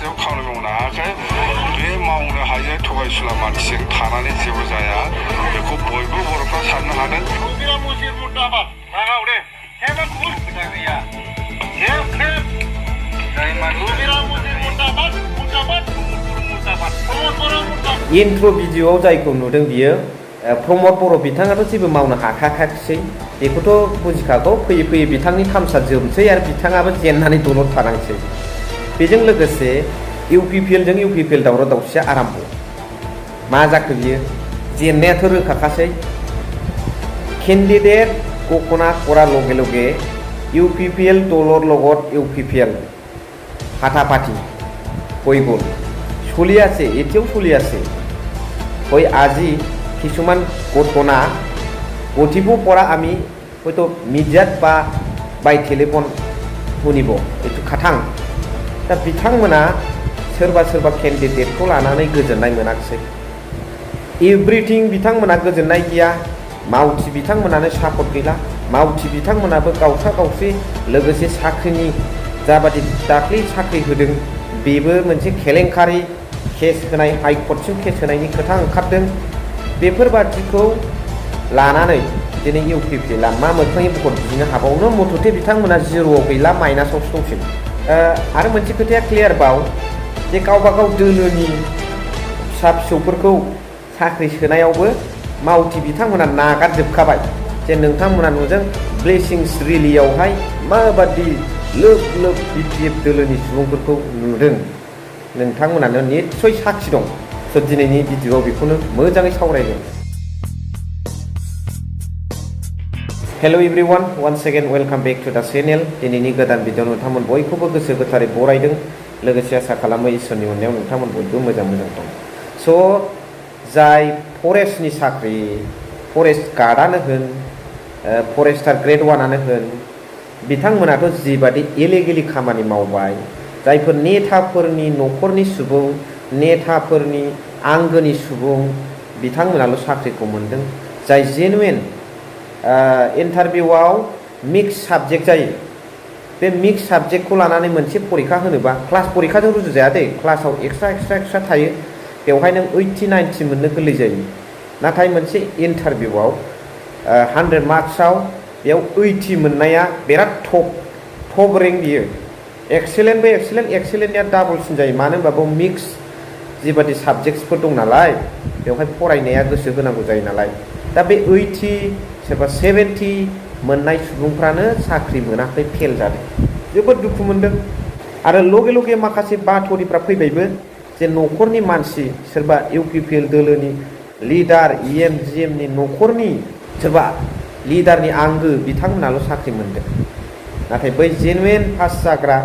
जेबो खामानि मावनो हायाखै बे मावनो हायै थगायसुला मानसिजों थानानै जेबो जाया बेखौ बयबो बर'फ्रा साननो हादों इन्ट्र भिडिअआव जायखौ नुदों बियो प्रमद बर' बिथाङाथ' जेबो मावनो हाखायाखै बेखौथ' बुजिखागौ फैयै फैयै बिथांनि थामसा जोबसै आरो बिथाङाबो जेननानै दलद थानांसै बेजों लोगोसे UPPL जों UPPL दावराव दावसिया आराम्भ मा जाखो बियो जेननायाथ' रोखाखासै केन्डिडेट गखना करा लगे लगे UPPL दलर लगत UPPL फाटाफाटी गय गल चलि আছে এতেও চলি আছে ওই আজি কিছুমান ঘটনা ঘটিব পৰা আমি হয়তো মিডিয়াত বা বাই টেলিফन শুনিব একটু খাथां दा बिथांमोना सोरबा सोरबा केन्डिडेटखौ लानानै गोजोननाय मोनाखिसै एभ्रिथिं बिथांमोना गोजोननाय गैया मावथि बिथांमोनानो सापर्ट गैला मावथि बिथांमोनाबो गावसा गावसि लोगोसे साख्रिनि जाबादि दाख्लै साख्रि होदों बेबो मोनसे केलेंकारि केस होनाय हाइकर्टसिम केस होनायनि खोथा ओंखारदों बेफोरबादिखौ लानानै दिनै UPPL मा मोखाङै भट बिनो हाबावनो मथथे बिथांमोना जिर'आव गैला माइनासावसो दंसै आरो मोनसे खोथाया क्लियार बाव जे गावबा गाव दोलोनि फिसा फिसौफोरखौ साख्रि सोनायावबो मावथि बिथांमोना नागारजोबखाबाय जे नोंथांमोना नुदों ब्लेसिंस रिलियावहाय माबादि लोब लोब BPF दोलोनि सुबुंफोरखौ नुदों नोंथांमोनानो निस्सय साखि दं स' दिनैनि भिडिअआव बेखौनो मोजाङै सावरायगोन hello everyone once again welcome back to the channel दिनैनि गोदान भिडिअ नोंथांमोन बयखौबो गोसो गोथारै बरायदों लोगोसे आसा खालामो इसोरनि अननायाव नोंथांमोन बयबो मोजां दं स' जाय फरेस्टनि साख्रि फरेस्ट गार्डआनो होन फरेस्टार ग्रेड 1आनो होन बिथांमोनाथ' जिबादि इलिगेलि खामानि मावबाय जायफोर नेताफोरनि न'खरनि सुबुं नेताफोरनि आंगोनि सुबुं बिथांमोनाल' साख्रिखौ मोनदों जाय जेनुइन इन्टारभिउआव मिक्स साबजेक्ट जायो बे मिक्स साबजेक्टखौ लानानै मोनसे परीक्षा होनोबा क्लास परीक्षाजों रुजुजाया दे क्लासाव एक्सट्रा थायो बेवहाय नों 80-90 मोननो गोरलै जायो नाथाय मोनसे इन्टारभिउआव 100 मार्क्सआव बेयाव 80 मोननाया बिराद टप रेंक बियो एक्सेलेन्ट एक्सेलेन्टनिया डाबलसिन जायो मानो होनबा बेयाव मिक्स जिबादि साबजेक्टसफोर दं नालाय बेवहाय फरायनाया गोसो होनांगौ जायो नालाय दा बे 80 सोरबा 70 मोननाय सुबुंफ्रानो साख्रि मोनाखै फेल जादों जोबोद दुखु मोनदों आरो लगे लगे माखासे बाथरिफ्रा फैबायबो जे न'खरनि मानसि सोरबा UPPL दोलोनि लिडार EMGMनि न'खरनि सोरबा लिडारनि आंगो बिथांमोनाल' साख्रि मोनदों नाथाय बै जेनुइन पास जाग्रा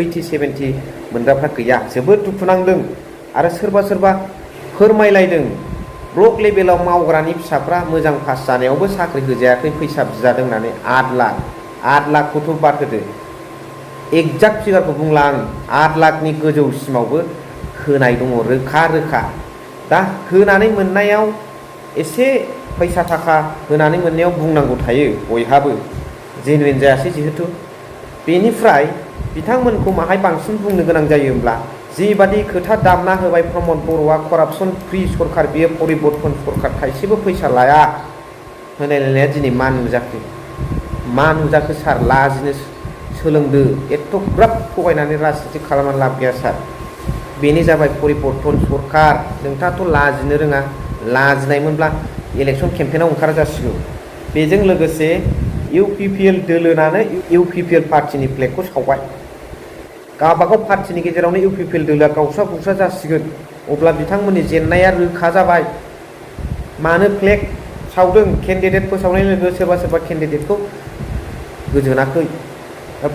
80-70 मोनग्राफ्रा गैया जोबोद दुखु नांदों आरो सोरबा फोरमायलायदों ब्लक लेभेलाव मावग्रानि फिसाफ्रा मोजां पास जानायावबो साख्रि होजायाखै फैसा बिजादों होननानै 8 लाखखौथ' बाद होदो एक्जाक्ट फिगारखौ बुंला आं 8 लाखनि गोजौसिमावबो होनाय दङ रोखा दा होनानै मोननायाव एसे फैसा थाखा होनानै मोननायाव बुंनांगौ थायो बयहाबो जेनुइन जायासै जिहेतु बेनिफ्राय बिथांमोनखौ माहाय बांसिन बुंनो गोनां जायो होमब्ला जिबादि खोथा दामना होबाय प्रमद बर'आ करापसन फ्रि सरकार बियो परिबर्तन सरकार थाइसेबो फैसा लाया होनायलायनाया दिनै मा नुजाखो सार लाजिनो सोलोंदो एथ'ग्राब थगायनानै राजनिति खालामनानै लाब गैया सार बेनो जाबाय परिबर्तन सरकार नोंथाङाथ' लाजिनो रोङा लाजिनायमोनब्ला इलेक्सन केम्पेनाव ओंखारा जासिगौ बेजों लोगोसे UPPL दोलोनानो UPPL पार्टिनि फ्लेगखौ सावबाय गावबागाव पार्टिनि गेजेरावनो UPPL दोलोआ गावस्रा गुस्रा जासिगोन अब्ला बिथांमोननि जेननाया रोखा जाबाय मानो फ्लेग सावदों केन्डिडेट फोसावनाय लोगो सोरबा केन्डिडेटखौ गोजोनाखै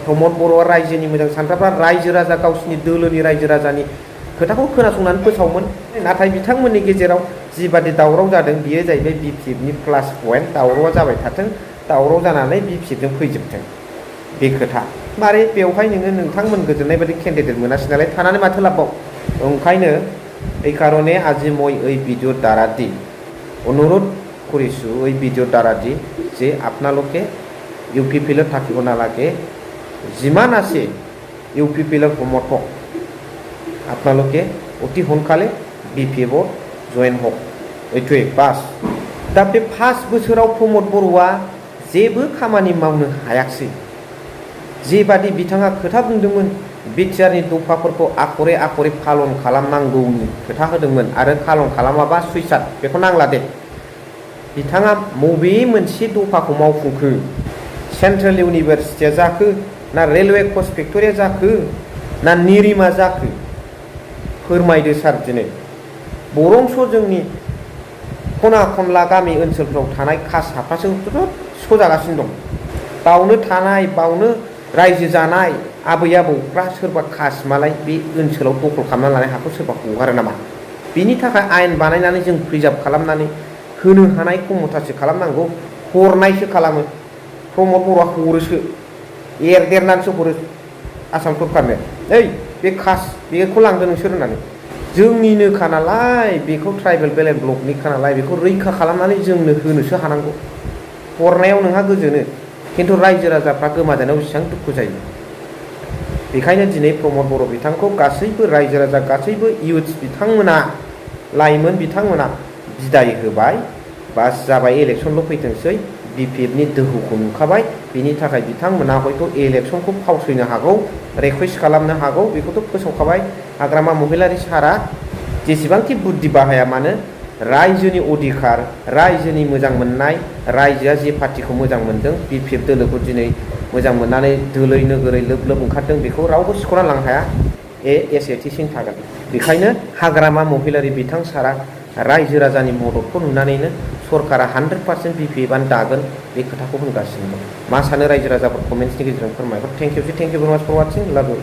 प्रमद बर'आ रायजोनि मोजां सानग्राफ्रा रायजो राजा गावसिनि दोलोनि रायजो राजानि खोथाखौ खोनासंनानै फोसावोमोन नाथाय बिथांमोननि गेजेराव जिबादि दावराव जादों बियो जाहैबाय BPFनि प्लास पइन्ट दावरावआ जाबाय थाथों दावराव जानानै BPFजों फैजोबथों बे खोथा मारै बेवहाय नोंथांमोन गोजोननाय बायदि केन्डिडेट मोनासै नालाय थानानै माथो लाबबाव ओंखायनो এই কারণে আজি মই এই ভিডিওর দ্বারা দি অনুরোধ করিছো এই ভিডিওর দ্বারা দি যে আপনালোকে UPPL থাকিব নালাগে যিমান আছে UPPL সমৰ্থক আপনালোকে অতি সোনকালে BPF जयेन हक ओइथुए बास दा बे 5 बोसोराव प्रमद बर'आ जेबो खामानि मावनो हायाखिसै जेबादि बिथाङा खोथा बुंदोंमोन बिटिआरनि दफाफोरखौ आखरे आखरे फालन खालामनांगौनि खोथा होदोंमोन आरो फालन खालामाबा सुइसाइड बेखौ नांला दे बिथाङा बबे मोनसे दफाखौ मावफुंखो सेन्ट्रेल इउनिभारसिटिया जाखो ना रेलवे कस्ट फेक्टरिया जाखो ना निरिमा जाखो फोरमायदो सार दिनै बरंस जोंनि खना खनला गामि ओनसोलफ्राव थानाय कास्ट हाफ्रासो सजागासिनो दं बावनो थानाय बावनो रायजो जानाय आबै आबौफ्रा सोरबा कास्ट मालाय बे ओनसोलाव दखल खालामना लानाय हाखौ सोरबा हगारो नामा बिनि थाखाय आयेन बानायनानै जों प्रिजार्भ खालामनानै होनो हानाय क्षमतासो खालामनांगौ हरनायसो खालामो प्रमद बर'आ हरोसो एरदेरनानैसो हरो आसाम सरकारनो ओइ बे कास्ट बेखौ लांदो नोंसोर होननानै जोंनिनोखा नालाय बेखौ ट्राइबेल बेलेन्स ब्लकनिखा नालाय बेखौ रैखा खालामनानै जोंनो होनोसो हानांगौ हरनायाव नोंहा गोजोनो खिन्थु रायजो राजाफ्रा गोमाजानायाव बेसेबां दुखु जायो बेखायनो दिनै प्रमद बर' बिथांखौ गासैबो रायजो राजा गासैबो इयुथ्स बिथांमोना लाइमोन बिथांमोना बिदाय होबाय बास जाबाय इलेक्सनल' फैथोंसै BPFनि दोहौखौ नुखाबाय बिनि थाखाय बिथांमोना हयथ' इलेक्सनखौ फावसयनो हागौ रिकुवेस्ट खालामनो हागौ बेखौथ' फोसावखाबाय हाग्रामा महिलारि सारा जेसेबांखि बुद्धि बाहाया मानो रायजोनि अधिकार रायजोनि मोजां मोननाय रायजोआ जे पार्टिखौ मोजां मोनदों BPF दोलोखौ दिनै मोजां मोननानै दोलै नोगोरै लोब लोब ओंखारदों बेखौ रावबो सिख'ना लांनो हाया एसेथिसिन थागोन बेखायनो हाग्रामा महिलारि बिथां सारा रायजो राजानि मददखौ नुनानैनो सरकारा 100% BPFआनो दागोन बे खोथाखौ होनगासिनो दं मा सानो रायजो राजाफोर कमेन्ट्सनि गेजेरजों फोरमायहर थेंक इउ भेरि माच फर वाचिं लाभ इउ